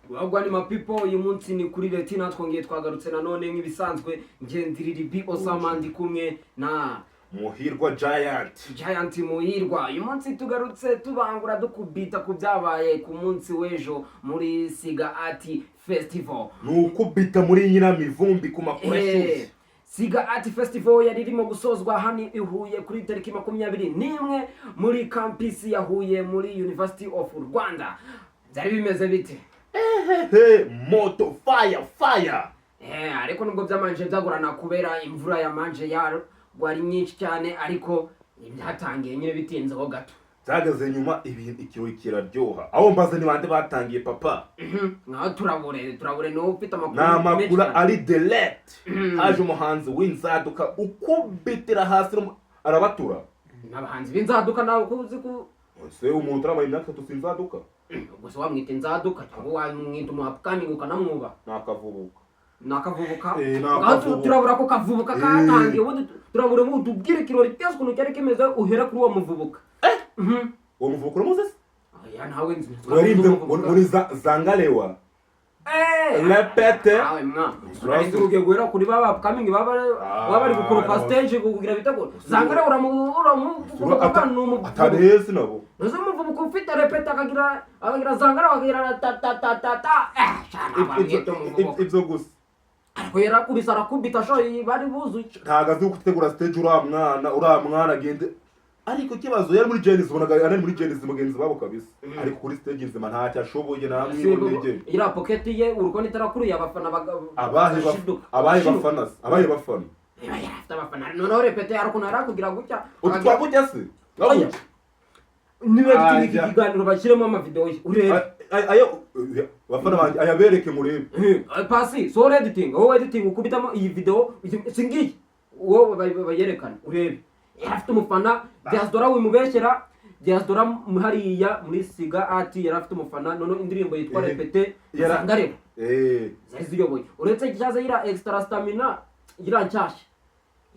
Wagwan my people, uyu munsi ni kuri Retina, twongeye twagarutse nanone nk'ibisanzwe. Ngendiriri B Osama, ndi kumwe na Muhirwa Giant. Giant Muhirwa. Uyu munsi tugarutse tubangura, dukubita ku byabaye ku munsi w'ejo muri Siga Art Festival. Ni ukubita muri nyiramivumbi ku makuru ashyushye. Siga Art Festival yari irimo gusozwa hano i Huye kuri tariki 21 muri campus ya Huye muri University of Rwanda. Byari bimeze bite? He, moto, fire fire. Ariko nubwo byamanje byagorana kubera imvura yamanje yarwa ari nyinshi cyane, ariko byatangiye nyine bitinzeho gato. Byageze nyuma ibintu ikirori kiraryoha. Aho mbaze ni bande batangiye, papa? Nkaho turabure niwe ufite amakuru Ni amakuru menshi cyane. ari direct. Haje umuhanzi w'inzaduka ukubitira hasi arabatura. N'abahanzi b'inzaduka nawe ko uzi ko Ese umuntu utaramara imyaka 3 si inzaduka? Ubwo se wamwita inzaduka cyangwa wamwita umu upcoming ukanamwubaha? Ni akavubuka. Ni akavubuka. Eh, ni Ngaho akavubuka. turabura ko kavubuka katangiye. Ubundi turabura, ubu tubwire ikirori cyose ukuntu cyari kimeze, uhera kuri uwo muvubuka. Uwo muvubuka uramuzi se? Oya, ntawe nzi. Waririmbye muri Zangalewa. Répète. Nawe mwa urarinze ugiye guhera kuri ba upcoming baba bari gukoropa Ah, stage kugira bitego. Zangara uramu uramu ni umuvubuka. Atarezi nabo. Uzi umuvubuka ufite répète, akagira zangara, akagira ta ta ta ta ta, shana bamwita umuvubuka. Ibyo gusa. Ariko yarakubise, arakubita shoyi, bari buzuye. Ntabwo azi gutegura stage uriya mwana. Uriya mwana agende, ariko ikibazo yari muri Gen-Z, ubonaga ari muri Gen-Z mugenzi babo kabisa, ariko kuri stage nzima ntacyo ashoboye namwiboneye. Iriya pocket ye urukoni itarakuriye abafana Abahe bagashiduka. Abahe Bashiduka. bafana se? Abahe bafana? Niba yari afite abafana, noneho répète hari ukuntu yari akugira gutya. Utu twakujya se? Oya. Niba Ajya. iki kiganiro bashyiremo amavideo ye urebe. Ayo bafana banjye ayabereke murebe. Pasi so editing, wowe editing ukubitamo iyi video singiyi, wowe bayerekana urebe. Yari afite umufana Diaspora, wimubeshyera Diaspora hariya muri Siga Art yari afite umufana. Noneho indirimbo yitwa Répète, Zangareba zari ziyoboye, uretse cyaza yira Extra Stamina, yira nshyashya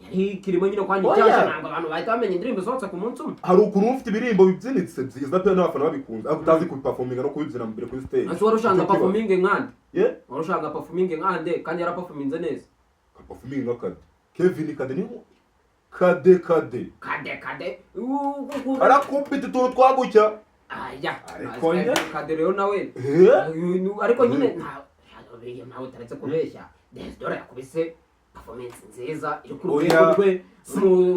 yari ikirimo nyine kwa Oya. nshyashya. Ntabwo abantu bahita bamenya indirimbo isohotse ku munsi umwe. Hari ukuntu uba ufite ibirimbo bibyinitse byiza pe, n'abafana babikunze, ariko utazi kubiperforminga no kubibyina mbere kuri stage. Ese wari ushanga Icyo kibazo. performing nkande? Ye? Wari ushanga performing nkande kandi yaraperforminze neza? Performing nka Kade, Kevin Kade, ni Kade Kade. Kade Kade. Arakubita utuntu twagucya. Aya. Ariko nye- Kade rero nawe ariko nyine ntawe utaretse kubeshya, Desdora yakubise performance nziza iri ku Oya. rwego rwe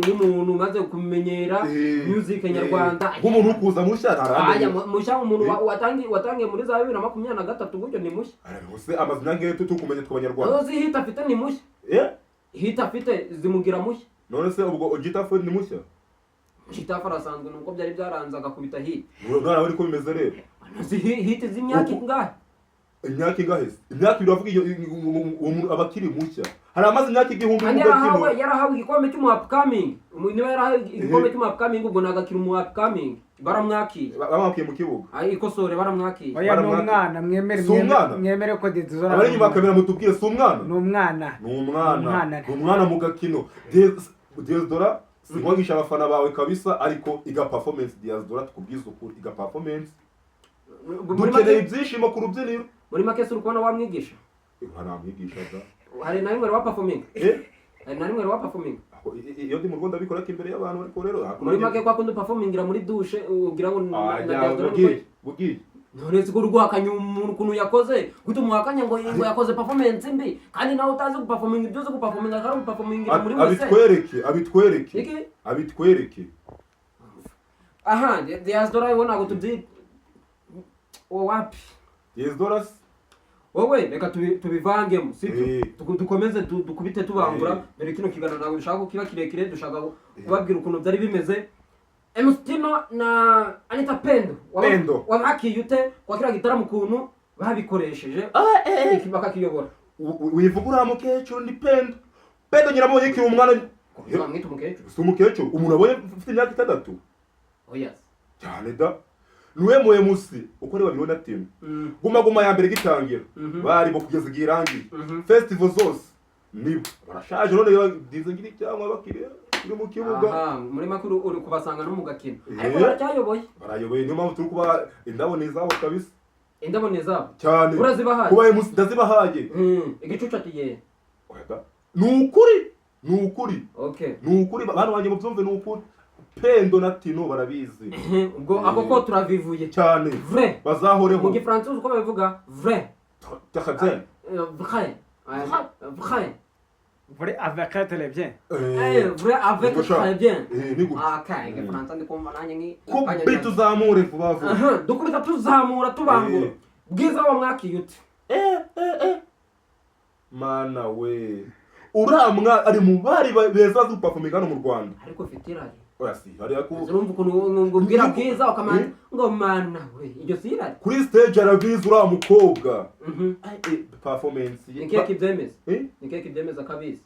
nk'umuntu umaze kumenyera music nyarwanda. Nk'umuntu uri kuza mushya Aya, ntaramenya. Mushya, umuntu watangiye muri za 2023 gutyo ni mushya. Arabihuse amaze imyaka ingahe tukumenya tw'abanyarwanda? Uzi hit afite ni mushya. Hit afite zimugira mushya. None se ubwo Gitafu ni mushya? Gitafu arasanzwe, nuko byari byaranze agakubita hit. None niko bimeze rero. Uzi hit z'imyaka ingahe? Imyaka ingahe se? Imyaka 2 uravuga iyo uwo muntu aba akiri mushya. Hari amaze imyaka 1000 Kandi mu yarahawe gakino. yarahawe igikombe cy'umu upcoming. Niba yarahawe igikombe cy'umu upcoming, ubwo ntabwo akiri umu upcoming, baramwakiye. Bamwakiye mu kibuga. Ay, ikosore, baramwakiye. Oya, ni umwana, mwemere. Si umwana? Mwemere ko Dizora Abari inyuma ya kamera mutubwire, si umwana? Ni umwana. Ni umwana. Umwana. Ni umwana mu gakino. Diaspora, sinkwagisha abafana bawe kabisa, ariko iga performance Diaspora, tukubwize ukuri, iga performance. Muri Dukeneye make ibyishimo ku rubyiniro. Muri make se uri kubona wamwigisha? Nka namwigisha da. Hari na rimwe wa performing? Hari na rimwe wa performing? Iyo ndi mu Rwanda bikora ko imbere y'abantu, ariko rero Muri make kwa kundi performingira muri douche ugira ngo na Diaspora. Bugiye bugiye. None se ko urwakanye umuntu ukuntu yakoze gute, umuhakanye ngo yakoze performance mbi kandi nawe utazi guperforminga? Ibyo uzi guperforminga akari guperformingira muri wese. Abitwereke, abitwereke. Iki? Abitwereke. Aha Diaspora yo ntabwo tubyi uwo wapi. Diaspora se? Wowe reka tubivangemo, sibyo? Eh. Dukomeze dukubite tubangura. Dore kino kiganiro ntabwo dushaka ko kiba kirekire, dushaka kubabwira ukuntu byari bimeze. MC Tino na Anita Pendo. Pendo. Wabakiye ute kwa kiriya gitaramo, ukuntu babikoresheje iki bakakiyobora? Wivuga uriya mukecuru ni Pendo. Pendo nyirabonye kiri umwana. Bamwita umukecuru? Si umukecuru, umuntu abonye ufite imyaka 6. Oya. Cyane da, niwe mu MC uko ari babiri na team. Guma Guma ya mbere gitangira bari bo kugeza igihe irangiye. Festival zose nibo barashaje, none dize ngira cyangwa bakiri uri mu kibuga. Aha, muri make uri kubasanga no mu gakino, ariko Eh. baracyayoboye. Barayoboye, niyo mpamvu turi kuba indabo ni izabo kabisa. Indabo ni izabo. Cyane. Urazibahaye? Kuba MC ndazibahaye. Igicucu ati ye. Oya da. Ni ukuri, ni ukuri. Okay. Ni ukuri, bantu banjye mubyumve, ni ukuri, Pendo na Tino barabizi. Ubwo ako ko turavivuye. Cyane. Vrai. Bazahoreho. Mu gifaransa uzi uko babivuga vrai? Très bien. Vrai. Vrai. Vrai avec très bien. Eh, vrai avec Ubwo sha. très bien. Ni gutya. Okay, igifaransa ndi kumva nanjye ni Kubita uzamure vuba vuba. Aha, dukubita tuzamura tubangura. Bwiza wa mwakiye ute? Mana we, uriya mwana ari mu bari beza bazi guperforminga hano mu Rwanda. Ariko ufite irari. Oya, si hariya ku Urumva ukuntu ngo ubwira Bwiza ukamanza ngo mana we, iryo si irari? Kuri stage arabizi uriya mukobwa. Ay, performance ye. Ni keke ibyemeza. Eh? Ni keke ibyemeza ko abizi.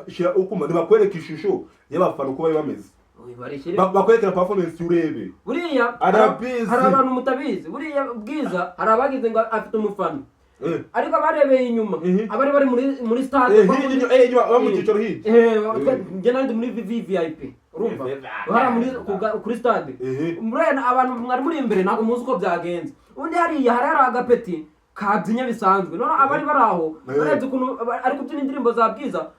Shira ukuma ntibakwereka ishusho y'abafana uko bari bameze. Uyu barishyire. Bakwerekera performance urebe. Buriya Arabizi. hari abantu mutabizi, buriya Bwiza hari abagize ngo afite umufana, ariko abarebeye inyuma, abari bari muri stade, Hirya inyuma, inyuma, aba mu cyicaro hirya. Njye nari ndi muri VVIP, urumva, hariya muri kuri stade. Murena abantu mwari muri imbere ntabwo muzi uko byagenze. Ubundi hariya hari agapeti kabyinya bisanzwe, noneho abari bari aho barebye ukuntu ari kubyina indirimbo za Bwiza,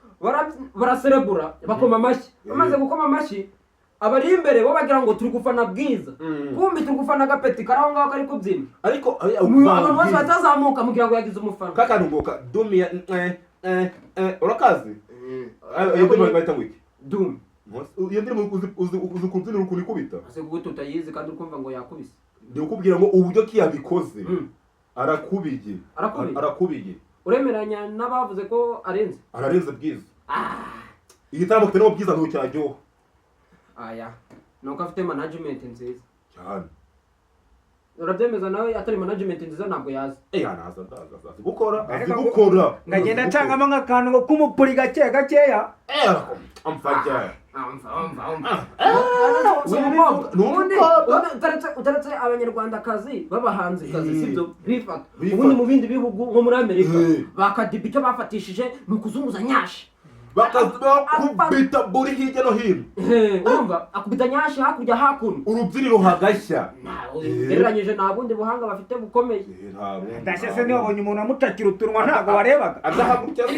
baraserebura bakoma amashyi. Bamaze gukoma amashyi, abari imbere bo bagira ngo turi gufana Bwiza, kumbi turi gufana agapeti kari aho ngaho kari kubyina. Ariko Abantu bose batazamuka mugira ngo yagize umufana. Kakantu ngo ka dumia, urakazi? Iyo ndirimbo bayita ngo iki? Dum. Iyo ndirimbo uzi kubyinira ukuntu ikubita? Ese gute utayizi kandi uri kumva ngo yakubise? Ndi kukubwira ngo uburyo ki yabikoze, arakubiye. Arakubiye? Arakubiye. Uremeranya n'abavuze ko arenze? Ararenze Bwiza. Igitaramo kitarimo Bwiza ntucyaryoha. Aya ni uko afite management nziza. Cyane. Urabyemeza nawe, atari management nziza ntabwo yaza. Naza, ndaza, azi gukora, azi Ariko gukora. Ngagenda ncangamo nk'akantu ngo k'umupuri gake gakeya. Amfajya. Umva, umva, umva. Si Ni umukobwa. umukobwa. Ubundi utaretse abanyarwandakazi b'abahanzikazi, sibyo bifata. Bifata. Ubundi mu bindi bihugu nko muri Amerika, bakadiba icyo bafatishije ni ukuzunguza nyashi. Bakubita buri hirya no hino. Urumva akubita nyashi hakurya hakuno. Urubyiniro hagashya. Ugereranyije nta bundi buhanga bafite bukomeye. Nta bundi. Ndashye se ntiwabonye umuntu amucakira utunwa, ntabwo warebaga? Adahagurukira.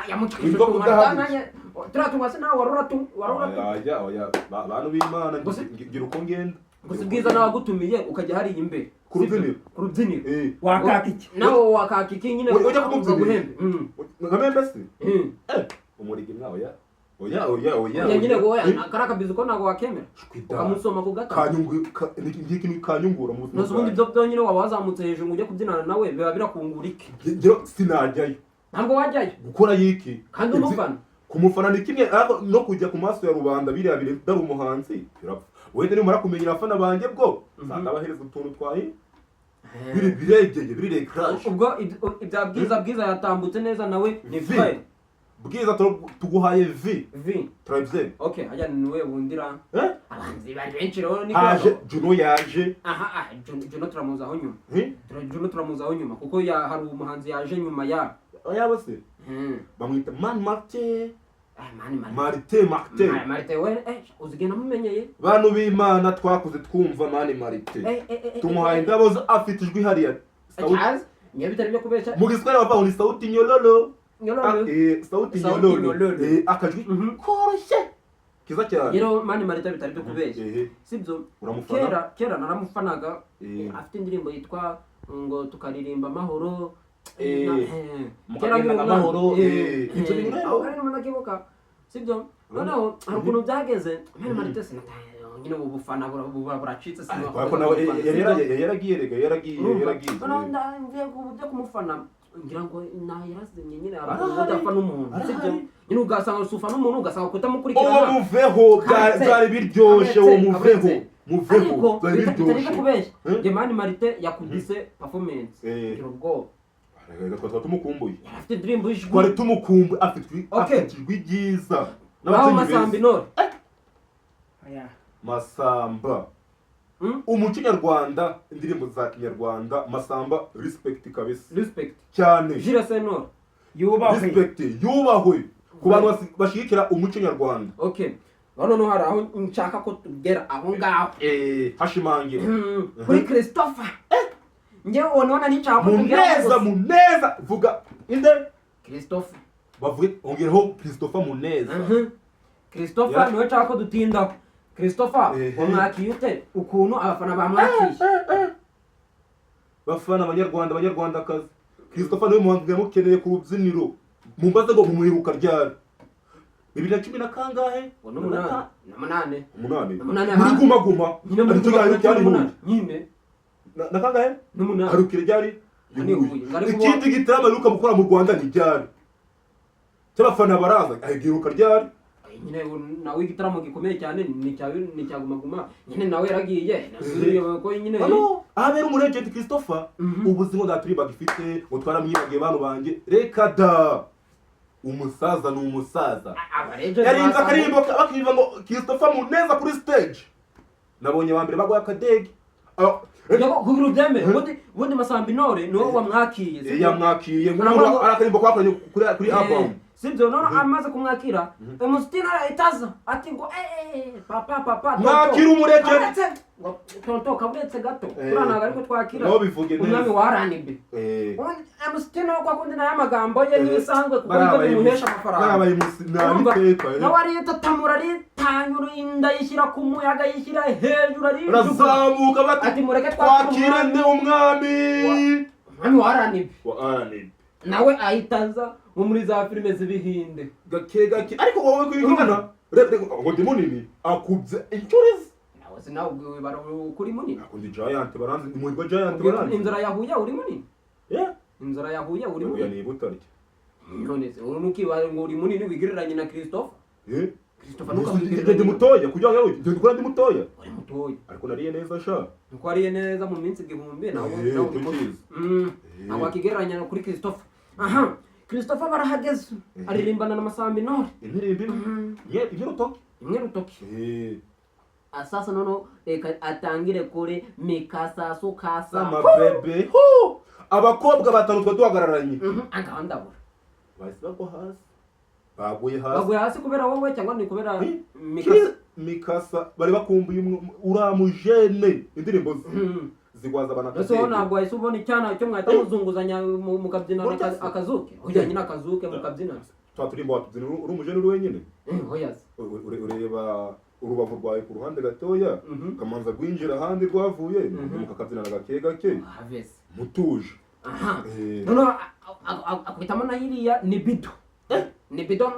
Yamucakije Nibwo utunwa. kudahaguruka. Turiya tunwa se nawe warura Oya, oya, bantu b'Imana, Gusa- ngira uko ngenda. Gusa Bwiza nawe agutumiye ukajya hariya imbere. Ku rubyiniro. Ku rubyiniro. Wakaka iki? Nawe wakaka iki nyine? Ujya kumubyinira? Baguhembe. Nka membe se? Umurigi mwa, oya. Oya, oya, oya. Oya nyine, wowe kariya kabizi ko ntabwo wakemera. Shwida. Ukamusoma ku gata. Kanyungu ikintu kanyungura mu buzima. Nose ubundi ibyo byonyine waba wazamutse hejuru ngo ujye kubyinana nawe biba birakungura iki? Njye sinajyayo. Ntabwo wajyayo. Gukora yiki? Kandi umufana. Kumufana ni kimwe, ariko no kujya ku maso ya rubanda biriya biri dari umuhanzi birapfa. Wenda nimara kumenya abafana banjye bwo nzabahereza utuntu twaye biri biregeye biri crash. Ubwo ibya Bwiza, Bwiza yatambutse neza nawe ni V. V. Bwiza tuguhaye V. V. Turabye. Okay, hajya niwe wundira. Abahanzi bari benshi rero ni Haje Juno, yaje. Aha, aha, Juno turamuzaho nyuma. Eh? Juno turamuzaho nyuma kuko ya hari umuhanzi yaje nyuma ya Yaba se bamwita Man Martin. Ah, mani mani. Martin, Martin. Martin we, uzigenda mumenyeye. Bantu b'Imana, twakuze twumva Mani Martin. Tumuhaye indabo afite ijwi hariya. Cyazi niyo bitari byo kubeshya. Mu giswahili bavuga ngo ni sauti nyororo. Nyororo. Ah, sauti Sauti nyororo. nyororo. Akajwi koroshye kiza cyane. Rero Mani Martin bitari byo kubeshya, sibyo? Uramufana? Kera naramufanaga. Afite indirimbo yitwa ngo tukaririmba amahoro. Mukagenda Kera nkiri umwana. amahoro, ibyo bintu rero. Aho kari ndakibuka, sibyo? Noneho hari ukuntu byageze Mani Martin sinataye nyine, ubu bufana buracitse. Ariko ko nawe yari yaragiye rega, yaragiye, yaragiye. Noneho mvuye ku byo kumufana ngira ngo na yarazimye nyine, hari ukuntu Arahari. udapfa n'umuntu, sibyo? Arahari. Nyine ugasanga usufa n'umuntu, ugasanga kutamukurikirana. Uwo muveho, byari biryoshye, uwo muveho, muveho. Ariko Byari bitari biryoshye. kubeshya, Eh? njye Mani Martin yakubise performance ngira ubwoba. Rega twari tumukumbuye. Yari afite indirimbo y'ijwi. Twari tumukumbuye, afite ijwi, Okay. afite ijwi ryiza Naho n'ababyinnyi Masamba beza. Intore. Oya. Masamba, umuco nyarwanda, indirimbo za kinyarwanda, Masamba respect kabisa. Respect. Cyane. Jules Sentore. Yubahwe. Respect, yubahwe ku bantu bashyigikira umuco nyarwanda. Okay. Noneho hari aho nshaka ko tugera aho ngaho. Hashimangira. Kuri Christopher, njyewe ubona nshaka ko tugera. Muneza, Muneza, vuga inde? Christopher. Bavuge, ongereho Christopher Muneza. Christopher niwe nshaka ko dutindaho. Christopher, wamwakiye ute? Ukuntu abafana bamwakiye? Bafana, abanyarwanda, abanyarwandakazi, Christopher niwe muhanzi mukeneye ku rubyiniro. Mumbaze ngo mumuheruka ryari? 2010 na kangahe? Ngo n'umunani, n'umunani. Umunani. Umunani, Muri aha. Guma Guma. Nyine muri Aricyo cyari cyari n'umunani Huye. Nyine. Na kangahe? N'umunani. Harukire ryari? Ni Huye. Ngari kuba- Ikindi gitaramo aheruka gukora mu Rwanda ni ryari cy'abafana baraza? Aheruka ryari? Ay, nyine nawe igitaramo gikomeye cyane ni cya Guma Guma nyine, nawe yaragiye nasubiye ko nyine. Hano ahabera umulegend Christopher. Ubuzima bwa turi bagifite ngo twaramwibagiye. Bantu banjye, reka da, umusaza ni umusaza. Aba legend Yarinze akarimbo bakiririmba ngo Christopher Muneza kuri stage, nabonye ba mbere baguye akadege. Ah, kugira ubyemere, ubundi Masamba Intore niwe wamwakiye, sibyo? Yamwakiye Urabona nk'umuntu ko- ari akarimbo twakoranye kuri album. Sibyo? None amaze kumwakira, Emustina itaza ati ngo papa, papa, tonto." Mwakira umulegend. Kaburetse ngo tonto, kaburetse gato. Kuriya ntabwo ariko twakira Nawe bivuge neza. umwami wa R&B. Emustina kwa kundi nayo amagambo ye n'ibisanzwe, kuko nibyo bimuhesha amafaranga. Barabaye musi Urumva? nabiteka. Nawe aritatamura, aritanyura, inda yishyira ku muyaga, yishyira hejuru, arijugunya. Razamuka bati Ati mureke twakire twakire nde? Umwami umwami wa R&B. Wa R&B. Nawe ahita aza nko muri za filime z'ibihinde. Gake gake, ariko wowe kwingana ngo ndi munini, akubye inshuro izi. Nawe sinabwiwe bara kuri munini. Akundi giant baranzi, ni muhirwa giant baranzi. Inzara yahuye uri munini. Inzara yahuye uri Oya, munini. ni butarya. None se uri nukibaza ngo uri munini wigereranye na Christopher? Christopher Ndi ntukamwigereranye. mutoya kugira ngo njye ndikora ndi mutoya. Uri mutoya. Ariko nariye neza sha. Nuko wariye neza mu minsi 1000 nawe. Eh, Nawe uri muto. tukizi. Ntabwo wakigereranya kuri Christopher. Aha Christopher barahageze, aririmbana na Masamba Intore. Indirimbo imwe imwe rutoki. Imwe rutoki. Asasa noneho reka atangire kuri mikasa sukasa. Sama bebe hu, abakobwa batanu twa duhagararanye Angaho ndabura. Bahise bagwa hasi, baguye hasi. Baguye hasi kubera wowe cyangwa ni kubera mikasa? Mikasa bari bakumbuye uriya mujene, indirimbo ze zigwaza abantu. Ese wowe Akadege. ntabwo wahise ubona icyana cyo mwahita muzunguzanya mukabyinana? Burya se. Akazuke ujyanye n'akazuke mukabyinana. Twa turimbo watubyina uri umujene uri wenyine? Oya se. Ureba urubavu rwawe ku ruhande gatoya, ukamanza rwinjira ahandi rwavuye, mukakabyinana gake gake. Havese. Mutuje. Aha noneho akubitamo na iriya ni bido, ni bido.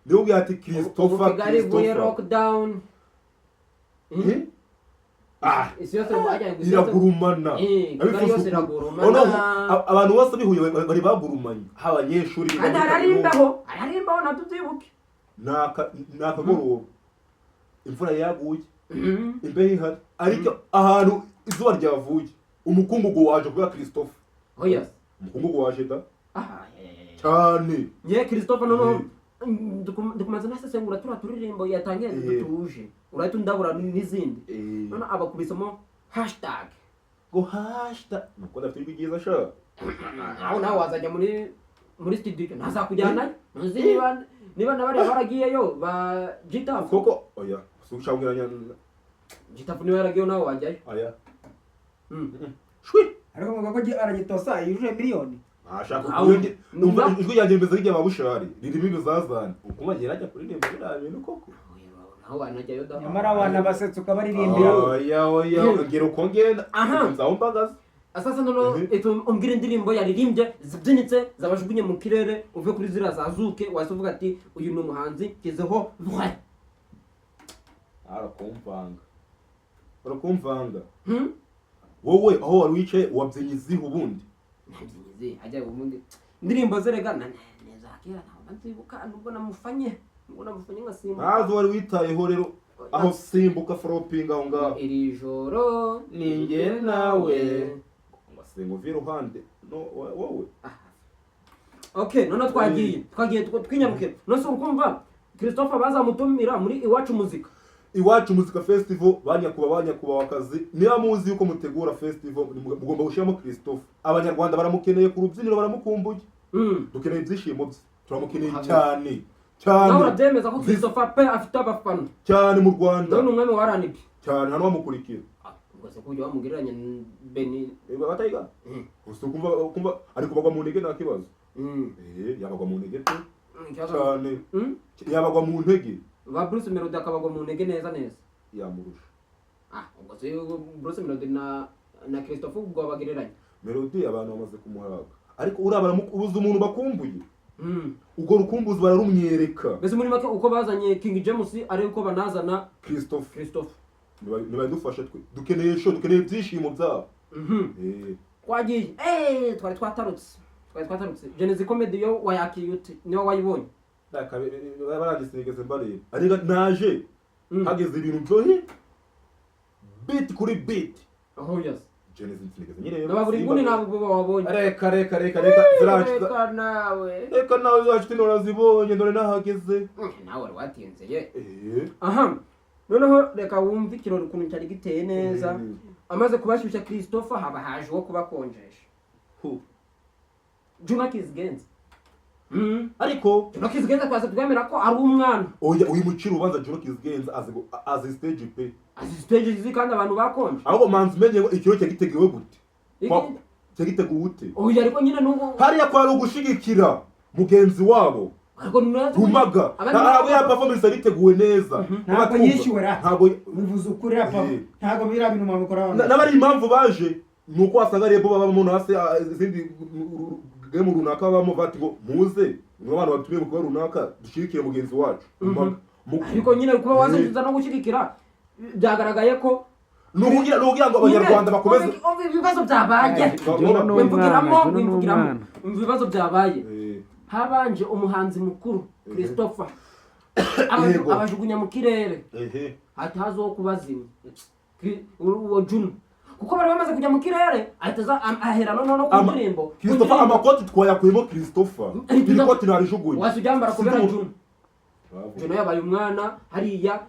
Niwe ubwira ati Ubu Christopher. Kigali ivuye Christopher. lockdown. Eh? Ah, Isi yose wagira ngo isi yose iragurumana. Kigali yose iragurumana. Noneho, abantu bose bihuye bari bagurumanye, haba abanyeshuri biga Kandi muri kaminuza. hararimbaho, hararimbaho nabyo ubyibuke. Ni akagoroba, imvura yaguye, imbeho ihari, ariko ahantu izuba ryavuye umukungugu waje kubera Christopher. Oya. Umukungugu waje da. Aha ya, ya, ya, ya. Cyane. Nge Christopher noneho ndikumaze nasesengura turiya turirimbo yatangiye dutuje, urahita undabura n'izindi. None abakubisemo hashtag. Ngo hashtag nuko ndafite ijwi ryiza sha. Aho nawe wazajya muri studio ntazakujyanayo, ntuzi niba nabariya baragiyeyo ba Gitafu. Koko oya, si ushaka. Gitafu niba yaragiyeyo nawe wajyayo. Aya. Shwi. Ariko ngo ko aragitosa yujuje miliyoni. Ntashaka. Aho- Numva ijwi ryanjye rimeze nk'irya ba Bushari, ririmo ibizazane, uko bagera ajya kuririmba biriya bintu koko. Naho wanajyayo da. Nyamara abana basetsa ukabaririmbira. Oya, oya, ngera uko ngenda. Aha. Nzaho mbagaze. Sasa noneho umbwire indirimbo yaririmbye zibyinitse zabajugunye mu kirere, uve kuri ziriya zazuke, wahise uvuga ati uyu ni umuhanzi ngezeho vrai. Arakumvanga, barakumvanga. Hmm? Wowe aho wari wicaye wabyinnye izihe ubundi? Nabyinnye hajya ubundi indirimbo zerega ni za kera, ntabwo nzibuka nubwo namufanye ngasimbuka. Ntazo wari witayeho rero, aho simbuka foropinga aho ngaho. Iri joro Ni njye nawe. Ngo senga uve iruhande no wowe. Okay, noneho twagiye twinyaruke. None se ukumva Christopher bazamutumira muri Iwacu Muzika? Iwacu Muzika Festival, banyakuba akazi, niba muzi yuko mutegura festival mugomba gushyiramo Christophe. Abanyarwanda baramukeneye ku rubyiniro, baramukumbuye. Dukeneye ibyishimo bye, turamukeneye cyane. Cyane. Nawe urabyemeza ko Christopher pe afite abafana? Cyane, mu Rwanda. None umwami wa R&B. Cyane, hano bamukurikira. Ubwo se kuburyo bamugereranya na Beni? Batayiga gusa ukumva ari kubagwa mu ntege, nta kibazo. Yabagwa mu ntege pe. Ikibazo. Cyane. Yabagwa mu ntege. Ba Bruce Melody akabagwa mu ntege neza neza. Yamurusha. Ah, ubwo se Bruce Melody na Christopher ubwo babagereranya? Melody abantu bamaze kumuhaga, ariko uriya ubuze umuntu bakumbuye, ubwo rukumbuzi bararumwereka. Mbese muri make uko bazanye King James ari uko banazana Christophe. Christopher. Nibadufashe, twe dukeneye show, dukeneye ibyishimo byabo. Twagiye, twari twatarutse Gen-Z Comedy. Yo wayakiriye ute niba wayibonye? Barangisigeze mbareba, ariko naje hageze ibintu byohe beat kuri beat. Oh yes. Gen-Z sinigeze nyireba. Na buri nguni ntabwo wabonye? Reka reka reka reka, ziraje. Reka nawe. Reka nawe, zacu urazibonye, dore nahageze. Nawe wari watinze ye. Eh. Aha noneho reka wumve ikirori ukuntu cyari giteye neza. Amaze kubashyushya Christopher, haba haje uwo kubakonjesha. Hu. Juno Kizigenza. Ariko Juno Kizigenza twaze twemera ko ari umwana. Oya, uyu mukiri ubanza Juno Kizigenza azi stage pe. Azi stage zizi kandi abantu bakonje. Ahubwo manzi umenye ngo ikiro cyagiteguwe gute? Iki- Cyagiteguwe ute? Oya, ariko nyine nubu Hariya kwari ugushigikira mugenzi wabo ariko nurazi Rumaga. Abandi Ntabwo ya performance yariteguwe neza. Ntabwo Batumva. yishyuwe ra. Ntabwo. Bivuze ukuri rapa. Ntabwo biriya bintu mwabikora. N'abari impamvu baje ni uko wasanga rebo babamo no hasi, izindi game runaka babamo, bati ngo muze mwe abantu batumiye mu kuba runaka dushigikire mugenzi wacu Rumaga. Ariko nyine kuba wazinjiza no gushyigikira byagaragaye ko Ni ukugira ngo Abanyarwanda bakomeze Umva ibibazo byabaye. Juno ni Wimvugiramo. umwana, Juno ni Wimvugiramo. umwana. Umva ibibazo byabaye. Habanje umuhanzi mukuru Christopher, abajugunya mu kirere, hataza uwo kubazimya. Uwo Juno, kuko bari bamaze kujya mu kirere, ahita aza ahera noneho no ku ndirimbo ku Christopher, ndirimbo. Amakoti twayakuyemo Christopher. Iri koti narijugunye. Wasi ujyambara kubera Sinzi Juno. Juno yabaye umwana hariya,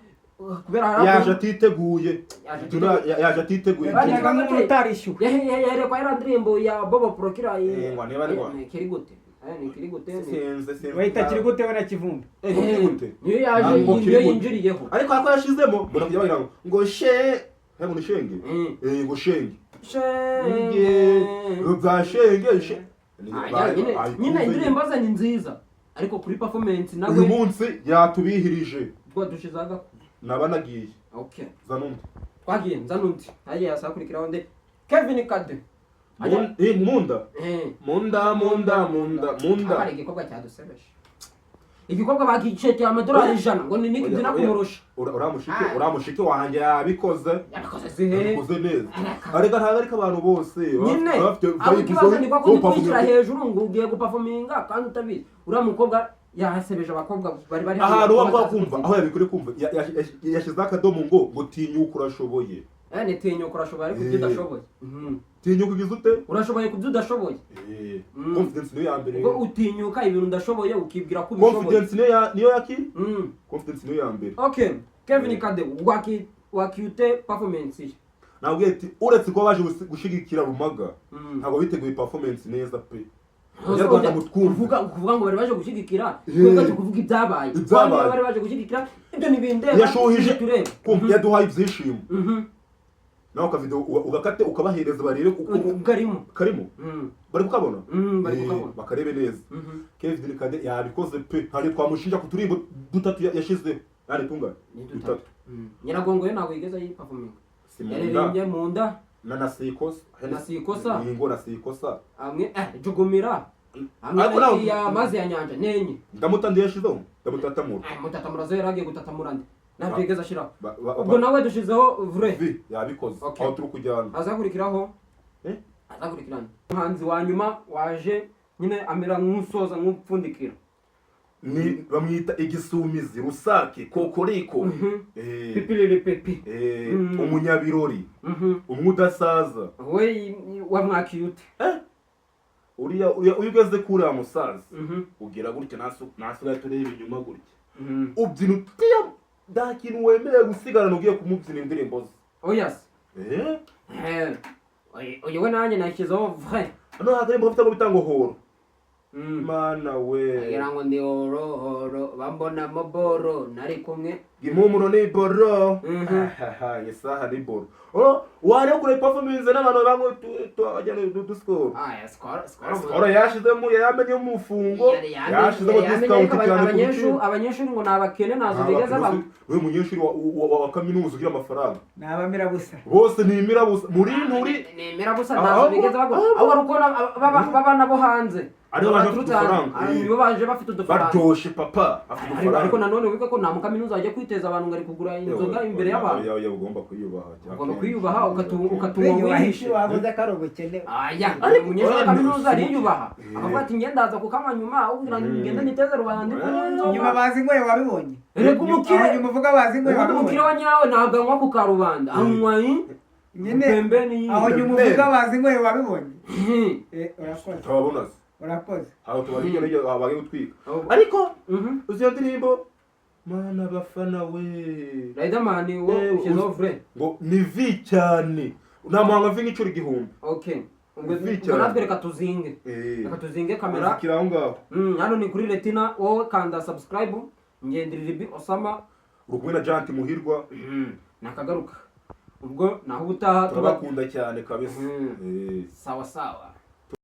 kubera hari Yaje atiteguye. Yaje Juno yaje atiteguye. Bari- Yabaga nk'umuntu utarishyuwe. Yaherekwa yari ndirimbo ya Bobo Prokira. Ngo niba ari ngo- Kiri gute? Ni kiri gute? Sinzi, sinzi. Wahita kiri gute we na Kivumbi? Ngo kiri gute? Niyo yaje. Ntabwo kiri Niyo gute. yinjiriyeho. Ariko ako yashizemo mbona kujya bagira ngo she ngo ni shenge. Ngo shenge. Shenge. Bya shenge Ah, nyine indirimbo ze ni nziza, ariko kuri performance nawe Uyu munsi yatubihirije. Ubwo dushize agaku. Naba nagiye. Okay. Zana undi. Twagiye, nza n'undi hagiye asakurikiraho nde? Kevin Kade. Munda. Munda munda munda munda. Hari igikorwa cyadusebeje, igikorwa bakicekeye amadolari 100 ngo ni Nick Dina kumurusha. Uramushike, uramushike wanjye yabikoze. Yabikoze zihe? Yabikoze neza, ariko ntabwo ariko abantu bose Nyine baba bafite abo vibe ikibazo ni kwa kundi zo kwishyira hejuru ngo ugiye guperforminga kandi utabizi. Uriya mukobwa yasebeje abakobwa bari ahantu hariya waba batazi kumva kubyina. Aho yabikore kumva yashyizeho akadomo ngo tinyuka urashoboye. Ni tinyuka urashoboye, ariko ibyo udashoboye. Tinyuka ugize ute? Urashoboye ku byo udashoboye. Confidence niyo ya mbere. Ubwo utinyuka ibintu udashoboye ukibwira ko ubishoboye. Confidence niyo yaki confidence niyo ya mbere. Okay, Kevin Kade wakiyute performance ye? Nabwiye ati uretse kuba baje gushigikira Rumaga, ntabwo biteguye performance neza pe. Abanyarwanda mutwumve. Kuvuga ngo bari baje gushyigikira, twebwe turi kuvuga ibyabaye. Ibyabaye. Niba bari baje gushyigikira, ibyo ntibindeba. Yashuhije turebe. Kumva yaduhaye ibyishimo. Nawe akavideo ugakate ukabahereza barebe uko Karimo. Karimo. Bari kukabona. Bari kukabona. Bakarebe neza. Kevin Kade yabikoze pe, ntabwo twamushinja ku turimbo dutatu yashizeho yani tungana. Ni dutatu. Nyiragongo yo ntabwo yigeze ayiperforminga. Si munda. Yaririmbye mu nda. Na nasikosa. Nasikosa. Ni ngo nasikosa. Amwe jugumira hamwe Ariko nawe- ya mazi ya nyanja nenye. Ndamutandi yashizeho ndamutatamura. Mutatamura zo yaragiye gutatamura nde? Ntabwo yigeze ashiraho. Ubwo Ubwo nawe dushizeho vrai. Vi yabikoze. Okay. Aho turi kujyana. Azakurikiraho. Eh? Azakurikirana umuhanzi wa nyuma waje nyine amera nk'usoza, nk'upfundikira. Ni bamwita Igisumizi Rusake Kokoriko. Pipiriri pipi. Umunyabirori. Umwe udasaza. We wamwakiye ute? Uriya uyo ugeze kuri uriya musaza, ugira gutya nasigaye tureba inyuma gutya. Ubyina utiya, nta kintu wemerewe gusigarana ugiye kumubyina indirimbo ze. Oya se. Eh? Uyu we nanjye nashyizeho vrai. Hano hari akaririmbo gafite ngo bita ngo horo. Mana we. Agira ngo ndi orohoro, bambonamo boro nari kumwe. Impumuro ni boro. Ahaha, isaha ni boro. Oh, wari kure performance n'abantu bamwe bajyana duskoro. Aya Skol, Skol. Skol yashizemo, yamenye umufungo, yashizemo discount cyane ku Abanyeshuri, biciro. abanyeshuri ngo ni abakene, ntazo bigeze banywa. We munyeshuri wa kaminuza ugira amafaranga? Ni abamirabusa. Bose ni imirabusa muri nturi. Ni imirabusa, ntazo bigeze bagura, ahubwo ari uko baba nabo hanze. Aribo baje bafite Baturutse hanze. udufaranga. Nibo baje bafite udufaranga. Baryoshe papa afite Ariko udufaranga. nanone wibuke ko nta mukaminuza wajya kwiteza abantu ngo ari kugura inzoga imbere y'abantu. Oya, ugomba kwiyubaha cyane. Ugomba kwiyubaha, ukatunywa Wiyubaha wihishe. iki? Wavuze ko ari ubukene. Aya, Ariko umunyeshuri wa oya, kaminuza ariyubaha, akavuga ati: "Ngenda ndaza kukanywa nyuma, aho kugira ngo ngende niteze rubanda ndi kunywa inzoga." Nyuma bazinyweye wabibonye? Erega umukire Aho nyuma uvuga bazinyweye ubundi umukire wabibonye? wa nyawe ntabwo anywa ku karubanda, anywa Nyine pembeni. aho nyuma uvuga bazinyweye wabibonye? Urakoze. Tutababona se? Urakoze. Aho tubari hirya no hino habaye gutwika, ariko uzi iyo ndirimbo, mana, bafana we. Riderman wo ushyizeho vure. Ngo ni vi cyane, nta muhanga vi nk'inshuro 1000. Okay, ubwo Vi ubwo cyane. natwe reka tuzinge, reka tuzinge kamera. Zikiri aho ngaho. Hano ni kuri Retina, wowe kanda subscribe, ngendiriribi Osama. Uri kumwe na Janti Muhirwa. Nakagaruka ubwo, naho ubutaha tuba Turabakunda cyane kabisa. Sawa sawa.